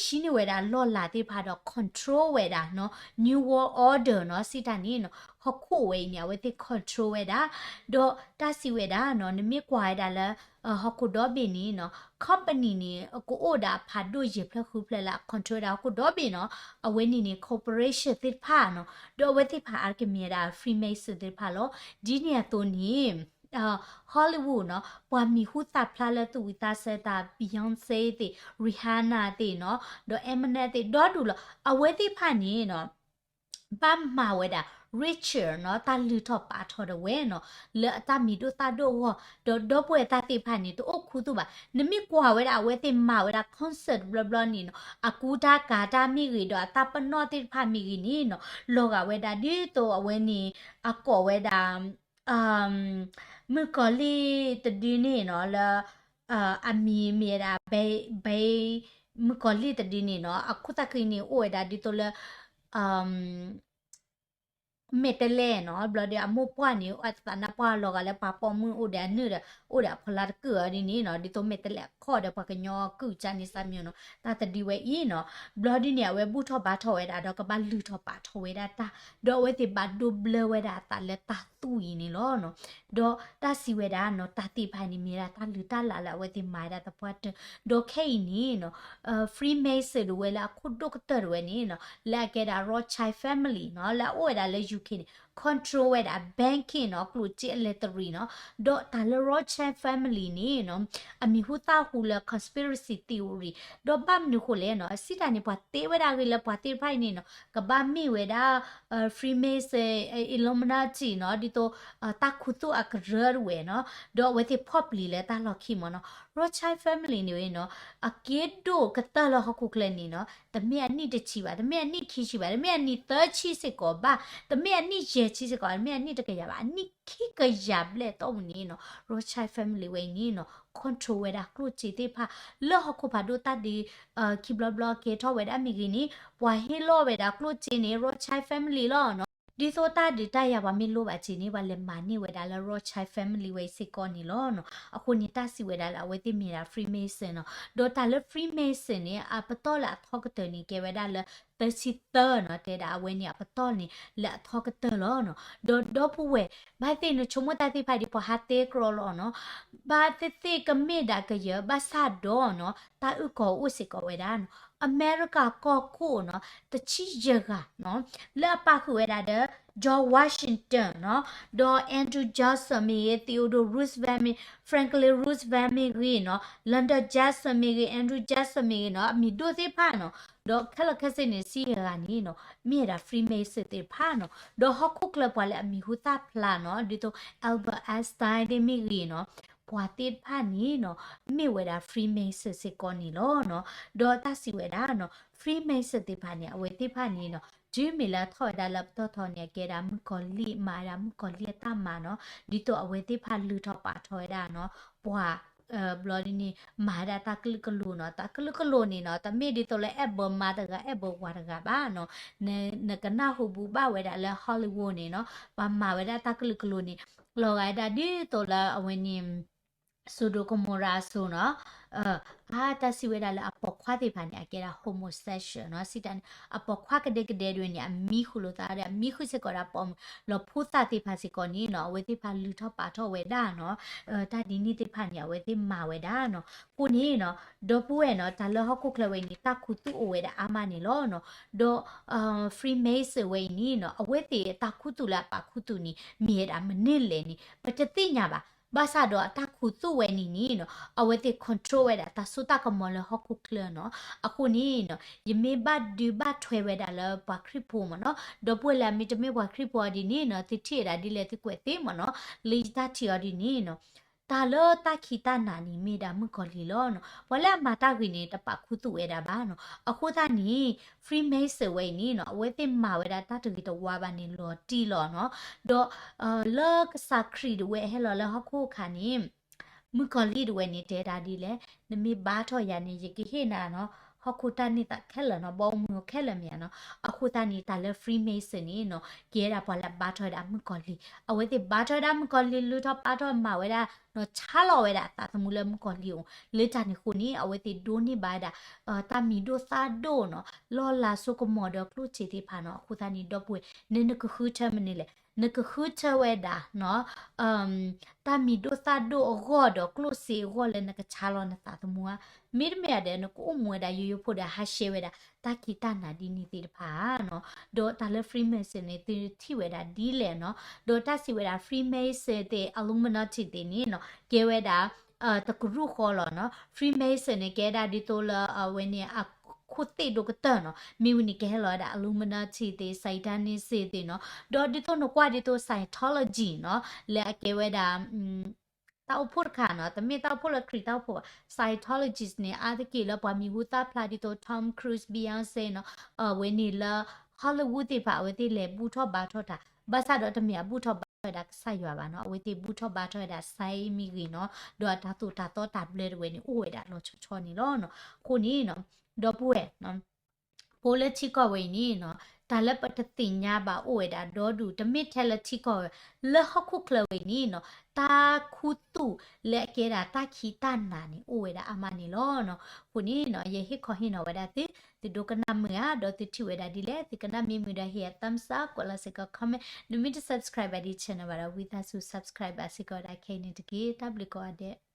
ဟံးန့ၢ်ဝဲဒၣ်လီၢ်လၤသ့ၣ်တဖၣ်ဒီး control ဝဲဒၣ်နီၤ New World Order နီၤ စံးတၢ်န့ၣ်နီၤ ဟီၣ်ခိၣ်ဝဲအံၤန့ၣ် အဝဲသ့ၣ် control ဝဲဒၣ် ဒီးတၢ်စံးဝဲဒၣ်နီၤ နမ့ၢ်ကွၢ်ဝဲဒၣ်လၢ ဟီၣ်ခိၣ်ဒီဘ့ၣ်န့ၣ်နီၤ company န့ၣ် ကအိၣ်ဒၣ်အဖးဒိၣ်ယဲၢ်ဖျၢၣ်ဃုဖျၢၣ်လၢအ control ဝဲဒၣ်ဟီၣ်ခိၣ်ဒီဘ့ၣ်နီၤ အဝဲန့ၣ်န့ၣ် corporation သ့ၣ်တဖၣ်နီၤ ဒီးအဝဲသ့ၣ်တဖၣ်အါတက့ၢ်မ့ၢ်ဝဲဒၣ် Freemason သ့ၣ်တဖၣ်လီၤ. ဒ်န့ၣ်အသိးန့ၣ် Hollywood နီၤ ပှၤမံၤဟူသၣ်ဖျါလၢသူၣ်ဝံၣ်သးစဲၤသး Beyonce သ့ၣ် Rihanna သ့ၣ်နီၤ ဒီး Eminem သ့ၣ် ဒီဒူၣ်လီၤ အဝဲသ့ၣ်တဖၣ်န့ၣ်နီၤ ဘၣ်မၤဝဲဒၣ် ritual နီၤ တၢ်လုၢ်ထီၣ်ပာ်ထီၣ်ဒဝဲၢ်နီၤ လၢအတၢ်မံၤဒိၣ်သၣ်ဒိၣ်အဂီၢ် ဒီးဒီပုၢ်ဝဲၢ်သ့ၣ်တဖၣ်န့ၣ် တအိၣ်ခူသူၣ်ဘၣ်. နမ့ၢ်ကွၢ်ဝဲဒၣ်အဝဲသ့ၣ်မၤဝဲဒၣ် concert ဘျီဘျီန့ၣ်နီၤ အကူတၢ်ကၤတၢ်မ့ၢ်ဂ့ၤ ဒီးအတၢ်ပနီၣ်သ့ၣ်တဖၣ်မ့ၢ်ဂ့ၤန့ၣ်နီၤ လီၤဂာ်ဝဲဒၣ်ဒ်သိးအဝဲန့ၣ် အကိးဝဲဒၣ် မုၣ်ကီၤလံၢ်တဒုန့ၣ်နီၤ လၢ အမံၤမ့ၢ်ဝဲဒၣ် ဘဲ မုၣ်ကီၤလံၢ်တဒုန့ၣ်နီၤ အခိၣ်သၣ်ဃံန့ၣ် အိၣ်ဝဲဒၣ်ဒ်သိးလၢ မဲာ်တဲးလဲးနီၤ ဘျီဒီးအမိၢ်ပှၢ်န့ၣ် အသးနါပှၢ်လီၤဂာ်လၢပှၤပိာ်မုၣ်အိၣ်ဒီးအနုၢ်ဒီး အိၣ်ဒီးအဖီလာ်တကုၢ်အီၤဒ်န့ၣ်နီၤ ဒ်သိးမဲာ်တဲးလဲးအခီၣ်ဒီးပှၤကညီကုၢ်ကၢ်န့ၣ်စၢ်မံၤနီၤ တၢ်တဒုဝဲအံၤနီၤ ဘျီဒ်န့ၣ် အဝဲဘူၣ်ထီၣ်ဘါထီၣ်ဝဲဒၣ်ဒီးကဘၣ်လုၢ်ထီၣ်ပာ်ထီၣ်ဝဲဒၣ်တၢ် ဒီးအဝဲသ့ၣ်ဘၣ်ဒိဘျၢဝဲဒၣ်အသးလၢတၢ်သူၣ်အံၤန့ၣ်လီၤနီၤ ဒီးတၢ်စံးဝဲဒၣ်နီၤ တၢ်သ့ၣ်တဖၣ်န့ၣ် မ့ၢ်ဒၣ်တၢ်လုၢ်တၢ်လၢ်လၢအဝဲသ့ၣ်မၤဝဲဒၣ်သပှၢ်တၢၢ် ဒီးခဲအံၤန့ၣ်နီၤ Freemason ဒဝဲၢ်လၢအခိၣ်ဒိၣ်ကတၢၢ်ဒဝဲၢ်န့ၣ်နီၤ လၢအကဲဒၣ် Rothschild family နီၤ လၢအအိၣ်ဝဲဒၣ်လၢ UK န့ၣ် control ဝဲဒၣ် banking နီၤ ကျိၣ်စ့အလဲၤတရံးနီၤ ဒီးတၢ်လၢ Rothschild family န့ၣ်နီၤ အမံၤဟူသၣ်ဟူလၢ conspiracy theory ဒီးဘၣ်မနုၤဃိလဲၣ်နီၤ အစံးတၢ်န့ၣ် ပှၤတ့ဝဲဒၣ်အဂ့ၢ်လၢပှၤသ့ၣ်တဖၣ်အံၤန့ၣ်နီၤ ကဘၣ်မ့ၢ်ဝဲဒၣ် Freemason Illuminati နီၤ ဒ်သိး တၢ်ခူသူၣ်အကရၢတဝဲၢ်နီၤ ဒီးအဝဲသ့ၣ်ဖီၣ်ပျံၤလၢတၢ်လီၢ်ခံမ့ၢ်နီၤ Rothschild family န့ၣ်နီၤ အက့ဒိၣ်ကတၢၢ်လၢဟီၣ်ခိၣ်ချၢန့ၣ်နီၤ တမ့ၢ်အနံၣ်တဆံဘၣ် တမ့ၢ်အနံၣ်ခံဆံဘၣ် တမ့ၢ်အနံၣ်သၢဆံစ့ၢ်ကီးဘၣ် တမ့ၢ်အနံၣ်ယဲၢ်ဆံစ့ၢ်ကီး တမ့ၢ်အနံၣ်တကယၤဘၣ် အနံၣ်ခံကယၤဘျဲၣ်အတီၢ်ပူၤန့ၣ်နီၤ Rothschild family ဝဲအံၤန့ၣ်နီၤ control ဝဲဒၣ်ကျိၣ်စ့သ့ၣ်တဖၣ် လၢဟီၣ်ခိၣ်ဖးဒိၣ်တၢ်ဒုး ခံဘျီဘျီကဲထီၣ်ဝဲဒၣ်မ့ၢ်ဂ့ၤန့ၣ် ပှၤဟ့ၣ်လီၤဝဲဒၣ်ကျိၣ်စ့န့ၣ် Rothschild family လီၤနီၤ ဒ်သိးတၢ်ဒုးတၢ်ယၤပှၤမ့ၢ်လိၣ်ဘၣ်စ့ၢ်န့ၣ် ပှၤလဲၤမၤန့ၢ်ဝဲဒၣ်လၢ Rothschild family ဝဲအံၤစ့ၢ်ကီးန့ၣ်လီၤနီၤ အဃိန့ၣ် တၢ်စံးဝဲဒၣ်လၢအဝဲသ့ၣ်မ့ၢ်ဒၣ် Freemason နီၤ ဒီးတၢ်လၢ Freemason န့ၣ် အပတီၢ်လၢအထီကတၢၢ်န့ၣ် ကဲဝဲဒၣ်လၢ သၢဆံသၢနီၤ တဲဒၣ်အဝဲန့ၣ်အပတီၢ်န့ၣ် လၢအထီကတၢၢ်လီၤနီၤ ဒီးဒီပုၢ်ဝဲၢ် ဘၣ်သ့ၣ်နဆိကမိၣ်တၢ်သ့ၣ်တဖၣ်ဒ်ပှၤဟးတဲကြီလီၤနီၤ ဘၣ်သ့ၣ်သ့ၣ်ကမ့ၢ်ဒၣ်ကယၢၤ ဘၣ်ဆၣ်ဒီးနီၤ တၢ်အုၣ်ကီၤအိၣ်စ့ၢ်ကီးဝဲဒၣ်နီၤ အမဲရကၤကီၢ်ခိၣ်နီၤ တဆံယဲၢ်ဂၤနီၤ လၢအပာ်ဃုာ်ဝဲဒၣ်ဒီး George Washington နီၤ ဒီး Andrew Jackson မ့ၢ်ဂ့ၤ Theodore Roosevelt မ့ၢ် Franklin Roosevelt မ့ၢ်ဂ့ၤနီၤ Lyndon Johnson မ့ၢ်ဂ့ၤ Andrew Jackson မ့ၢ်ဂ့ၤနီၤ အမံၤဒိၣ်သ့ၣ်တဖၣ်နီၤ ဒီးခဲလၢာ်ခဲဆ့န့ၣ် တဆံယဲၢ်ဂၤန့ၣ်နီၤ မ့ၢ်ဝဲဒၣ် Freemason သ့ၣ်တဖၣ်နီၤ ဒီးဟီၣ်ခိၣ်ချၢပှၤလၢအမံၤဟူသၣ်ဖျါနီၤ ဒ်သိး Albert Einstein သ့ၣ်မ့ၢ်ဂ့ၤနီၤ ပှၤသ့ၣ်တဖၣ်န့ၣ်နီၤ မ့ၢ်ဝဲဒၣ် Freemason စ့ၢ်ကီးန့ၣ်လီၤနီၤ ဒီးတၢ်စံးဝဲဒၣ်နီၤ Freemason သ့ၣ်တဖၣ်န့ၣ် အဝဲသ့ၣ်တဖၣ်န့ၣ်နီၤ တုၤမ့ၢ်လၢထီၣ်ဝဲဒၣ်လၢပတီၢ်ထီန့ၣ် အကဲဒၣ်မုၣ်ကီၤလံၢ် မၤဝဲဒၣ်မုၣ်ကီၤလံၢ်အတၢ်မၤနီၤ ဒ်သိးအဝဲသ့ၣ်တဖၣ်လုၢ်ထီၣ်ပာ်ထီၣ်ဝဲဒၣ်နီၤ ပှၤ ဘျီဒ်န့ၣ် မၤဝဲဒၣ်တၢ်ကလုာ်ကလိၤနီၤ တၢ်ကလုာ်ကလိၤန့ၣ်နီၤ တမ့ၢ်ဒ်သိးလၢအဲၣ်ဘၢမါတဂၤ အဲၣ်ဘၢဝၤတဂၤဘၣ်နီၤ နကနၢ်ဟူဘူးဘၣ်ဝဲဒၣ်လၢ Hollywood န့ၣ်နီၤ ပှၤမၤဝဲဒၣ်တၢ်ကလုာ်ကလိၤန့ၣ် လီၤဂာ်ဝဲဒၣ်ဒ်သိးလၢအဝဲန့ၣ် စိဒိၣ်ကမိၤရၤအစိၤနီၤ, အါတၢ်စံးဝဲဒၣ်လၢအပိာ်ခွါသ့ၣ်တဖၣ်န့ၣ် အကဲဒၣ် homosexual နီၤ, စံးတၢ်န့ၣ် အပိာ်ခွါကဒဲကဒဲဒၣ်ဝဲန့ၣ် အမံဃုာ်လိာ်သးဒီး အမံဃုာ်စ့ၢ်ကီးဒီးပိာ်မုၣ်လီၤဖိသၣ်သ့ၣ်တဖၣ်စ့ၢ်ကီးန့ၣ်နီၤ, အဝဲသ့ၣ်တဖၣ်လုၢ်ထီၣ်ပာ်ထီၣ်ဝဲဒၣ်နီၤ, တၢ်ဒ်န့ၣ်သ့ၣ်တဖၣ်န့ၣ် အဝဲသ့ၣ်မၤဝဲဒၣ်နီၤ. အဃိန့ၣ်နီၤ, ဒီပုၢ်ဝဲၢ်နီၤ, တၢ်လၢဟီၣ်ခိၣ်ချၢဝဲအံၤန့ၣ် တၢ်ခူသူၣ်အိၣ်ဝဲဒၣ်အါမးန့ၣ်လီၤနီၤ. ဒီး Freemason ဝဲအံၤန့ၣ်နီၤ, အဝဲသ့ၣ်အတၢ်ခူသူၣ်လၢအပာ်ခူသူၣ်န့ၣ် မ့ၢ်ဝဲဒၣ်မနုၤလဲၣ်န့ၣ် ပတသ့ၣ်ညါဘၣ်. ဘၣ်ဆၣ်ဒီးအတၢ်ခူသူၣ်ဝဲန့ၣ်န့ၣ်နီၤ, အဝဲသ့ၣ် control ဝဲဒၣ်တၢ်စိတၢ်ကမီၤလၢဟီၣ်ခိၣ်ချၢနီၤ. အဃိန့ၣ်နီၤ, ယမ့ၢ်ဘၣ်ဒုးဘၣ်ထွဲဝဲဒၣ်လၢပှၤခရံာ်ဖိမ့ၢ်နီၤ, ဒီပုၢ်ဝဲၢ်လၢအမ့ၢ်တမ့ၢ်ပှၤခရံာ်ဖိအီၤဒ်န့ၣ်နီၤ, သုထံၣ်ဝဲဒၣ်ဒ်လဲၣ်သုကွဲးသ့မ့ၢ်နီၤ, လၢယတၢ်ထံၣ်အီၤဒ်န့ၣ်နီၤ, တၢ်လၢတၢ်ခံးတၢ်နၤန့ၣ် မ့ၢ်ဒၣ်မုၣ်ကီၤလံၢ်လီၤနီၤ. ပှၤလၢအမၤတၢ်ဂ့ၤန့ၣ် တပာ်ခူသူၣ်ဝဲဒၣ်ဘၣ်နီၤ. အဃိသတးန့ၣ် Freemason ဝဲအံၤန့ၣ်နီၤ, အဝဲသ့ၣ်မၤဝဲဒၣ်တၢ်တဂ့ၤတဝါဘၣ်န့ၣ်လီၤတံၢ်လီၤနီၤ. ဒီး လၢကစၢ်ခရံာ်ဒၣ်ဝဲအဟဲလီၤလၢဟီၣ်ခိၣ်အခါန့ၣ် မုၣ်ကီၤလံၢ်ဒၣ်ဝဲန့ၣ် တဲဒၣ်ဒ်လဲၣ်, နမ့ၢ်ဘါထီၣ်ယၤန့ၣ် ယကဟ့ၣ်နၤနီၤ, ဟီၣ်ခိၣ်တၢ်န့ၢ်သးခဲလၢာ်နီၤ, ဘီမုၢ်ခဲလၢာ်မ့ၢ်ဧါနီၤ. အဃိသတးန့ၣ် တၢ်လၢ Freemason န့ၣ်နီၤ, ကဲဒၣ်ပှၤလၢအဘါထီၣ်ဝဲဒၣ်မုၣ်ကီၤလံၢ်, အဝဲသ့ၣ်ဘါထီၣ်ဝဲဒၣ်မုၣ်ကီၤလံၢ် လုၢ်ထီၣ်ပာ်ထီၣ်မၤဝဲဒၣ်နီၤ, ဆါလီၤဝဲဒၣ်အသးသမူလၢမုၣ်ကီၤလံၢ်အအိၣ်, လၢတၢ်န့ၣ်အဃိန့ၣ် အဝဲသ့ၣ်ဒိးန့ၢ်ဘၣ်ဝဲဒၣ် တၢ်မံၤဒိၣ်သၣ်ဒိၣ်နီၤ, လီၢ်လၤစိကမီၤဒီးကျိၣ်စ့သ့ၣ်တဖၣ်နီၤ. အဃိသတးန့ၣ် ဒီပုၢ်ဝဲၢ် နနကဃုထၢမနုၤလဲၣ်, နကဃုထၢဝဲဒၣ်နီၤ တၢ်မံၤဒိၣ်သၣ်ဒိၣ်အဂီၢ်ဒီးကျိၣ်စ့အဂီၢ်လၢနကဆါလီၤနသးသမူဧါ, မ့တမ့ၢ်ဧါဒီး နကအိၣ်မူဝဲဒၣ်ယိယိဖိဒီးဟးရှဲဝဲဒၣ် တၢ်ခံးတၢ်နၤဒ်န့ၣ်သ့ၣ်တဖၣ်ဧါနီၤ. ဒီးတၢ်လၢ Freemason န့ၣ် သုထံၣ်ဝဲဒၣ်ဒ်လဲၣ်နီၤ. ဒီးတၢ်စံးဝဲဒၣ် Freemason သ့ၣ် Illuminati သ့ၣ်န့ၣ်နီၤ, ကဲဝဲဒၣ် တကရူၢ်ဃီလီၤနီၤ. Freemason န့ၣ် ကဲဒၣ်ဒ်သိးလၢအဝဲန့ၣ် အခိၣ်သ့ၣ်ဒိၣ်ကတၢၢ်နီၤ. မ့ၢ်ဝံၤန့ၣ် ကဟဲလီၤဝဲဒၣ် Illuminati သ့ၣ် Satanist သ့ၣ်နီၤ. ဒီးဒ်သိးနကွၢ်ဒ်သိး Scientology နီၤ, လၢအကဲဝဲဒၣ် တၢ်အိၣ်ဖှိၣ်တခါနီၤ, တမ့ၢ်တၢ်အိၣ်ဖှိၣ်လၢခရံာ်တၢ်အိၣ်ဖှိၣ်ဘၣ်. Scientologist န့ၣ် အါတက့ၢ်လၢပှၤမံၤဟူသၣ်ဖျါဒ်သိး Tom Cruise, Beyonce နီၤ, အဝဲန့ၣ်လၢ Hollywood သ့ၣ်တဖၣ် အဝဲသ့ၣ်လဲၤဘူၣ်ထီၣ်ဘါထီၣ်တၢ်, ဘၣ်ဆၣ်ဒီးတမ့ၢ်အဘူၣ်ထီၣ်ဘါထီၣ်ဝဲဒၣ်ကစၢ်ယွၤဘၣ်နီၤ, အဝဲသ့ၣ်ဘူၣ်ထီၣ်ဘါထီၣ်ဝဲဒၣ် science မ့ၢ်ဂ့ၤနီၤ, ဒီးအတၢ်သိၣ်တၢ်သီတၢ်ဘျၢတဝဲန့ၣ် အိၣ်ဝဲဒၣ်လီၤဆီဆီန့ၣ်လီၤနီၤ. အဃိန့ၣ်နီၤ, ဒီပုၢ်ဝဲၢ် ဖိလၢထံကီၢ်ဝဲအံၤန့ၣ်နီၤ, တၢ်လၢပတသ့ၣ်ညါဘၣ်အိၣ်ဝဲဒၣ်ဒီဒူၣ်, တမ့ၢ်ထဲလၢထံကီၢ်ဝဲ, လၢဟီၣ်ခိၣ်ချၢဝဲအံၤန့ၣ်နီၤ, တၢ်ခူသူၣ်လၢအကဲဒၣ်တၢ်ခံးတၢ်နၤန့ၣ် အိၣ်ဝဲဒၣ်အါမးန့ၣ်လီၤနီၤ. အဃိန့ၣ်နီၤ, ယဟ့ၣ်ခီဟ့ၣ်နီၤဝဲဒၣ်သု, သုဒိကနၣ်မုာ်ဧါ, ဒီးသုထံၣ်ဝဲဒၣ်ဒ်လဲၣ်, သုကနၣ်မ့ၢ်မုာ်ဒီးဟ့ၣ်ယၤ thumbs up, ကွဲးလီၤစ့ၢ်ကီး comment, နမ့ၢ်တ subscribe ဘၣ်ဒ် channel ဘၣ်ဒီး ဝံသးစူၤ subscribe ဘၣ်စ့ၢ်ကီးဝဲဒၣ်ခဲအံၤန့ၣ်တက့ၢ်. တၢ်ဘျုးကိးဂၤဒဲး.